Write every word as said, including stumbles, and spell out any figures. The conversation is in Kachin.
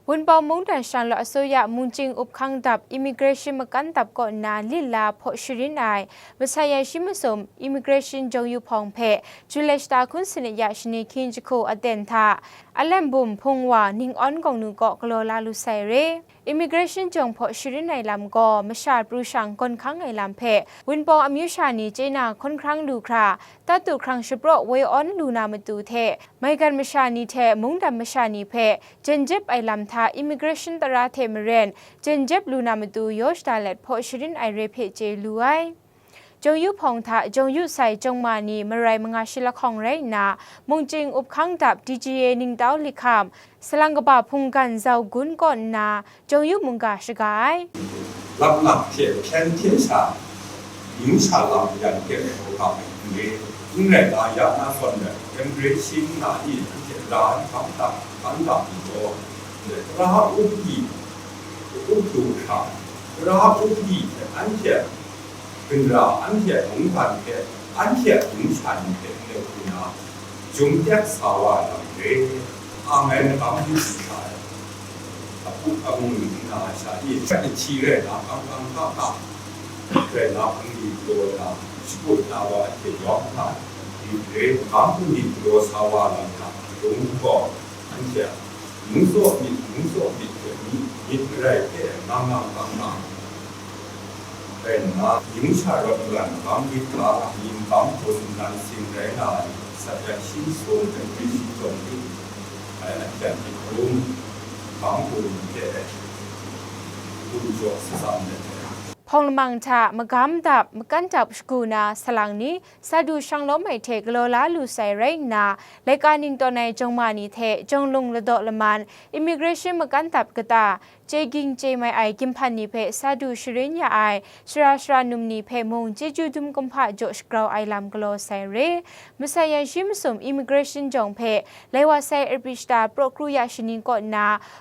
Wunpawng mungdan shanglawt asuya mungchying up hkang dap immigration makan dap kaw nna lit la hpaw sharin ai masai yan shi masum immigration jawng yu hpawng hpe July shata hkun sanit ya shani hkying jahku aten hta Alembum hpung wa ning awn gawng nu kaw galaw la lu sai re. Immigration jawng hpaw sharin ai lam gaw masha pru shang gawn hkang ai lam hpe Wunpawng amyu sha ni chye na hkawn hkrang lu hkra, tatu hkrang shapraw woi awn lu na matu hte, maigan masha ni hte mungdan masha ni hpe jen jep ai lam hta immigration tara hte maren jen jep lu na matu yaw shada let hpaw sharin ai re hpe chye lu ai. Jawng yu hpawng hta jawng yu sai jawng ma ni marai manga shi lahkawng rai nna, mungchying up hkang dap D G A ningtau likham, salang kaba hpunggan zau gun kaw nna, jawng yu mungga shaga ai. Laklak hte hpyen hte sha, yu sha lam yan hte hkau ga ai n re, n rai nga ya na zawn rai, immigration na ni anhte ra n hkam dap, hkam dap ni gaw, ra up di, up du hkra, ra up di hte anhte Ginra anhte mungkan hte anhte a mungshan hte n leu hku na, jum tek sa wa lam re, ang ai magam hpyi sa ai. Apu amu nna sha ni, sha ni hti rai na, kang kang ka ka rai na, hpung di galaw na, shakut na wa hte yawng hta, myit re, magam hpung di galaw sa wa lam hta, adung gaw, anhte a mung tsaw myit, mung tsaw myit hte myit, myit marai hte ngang ngang kang kang, rai nna, ning sha rawt nga ai magam rit ga, ning bang hpun nan sin rai nga ai, sat yan shi sung hpe hpyi shi tawn rit ai, a hpyan hpyi hkrum, bang hpun hte hpun jaw shatsam let ai. Hpawng lamang hta magam dap, makan dap shagu na salang ni, Sadu shang lawm ai hte galaw la lu sai rai nna, laika ning tawn ai jawng ma ni hte jawng lung ladaw laman, immigration makan dap kata, chye ging chye mai ai ginhpan ni hpe sadu sharin ya ai sara sara num ni hpe mung chyeju dum kumhpa jaw shagrau ai lam galaw sai re. Masai yan shi masum immigration jawng hpe lai wa sai Arpishta praw kru ya shani kaw nna,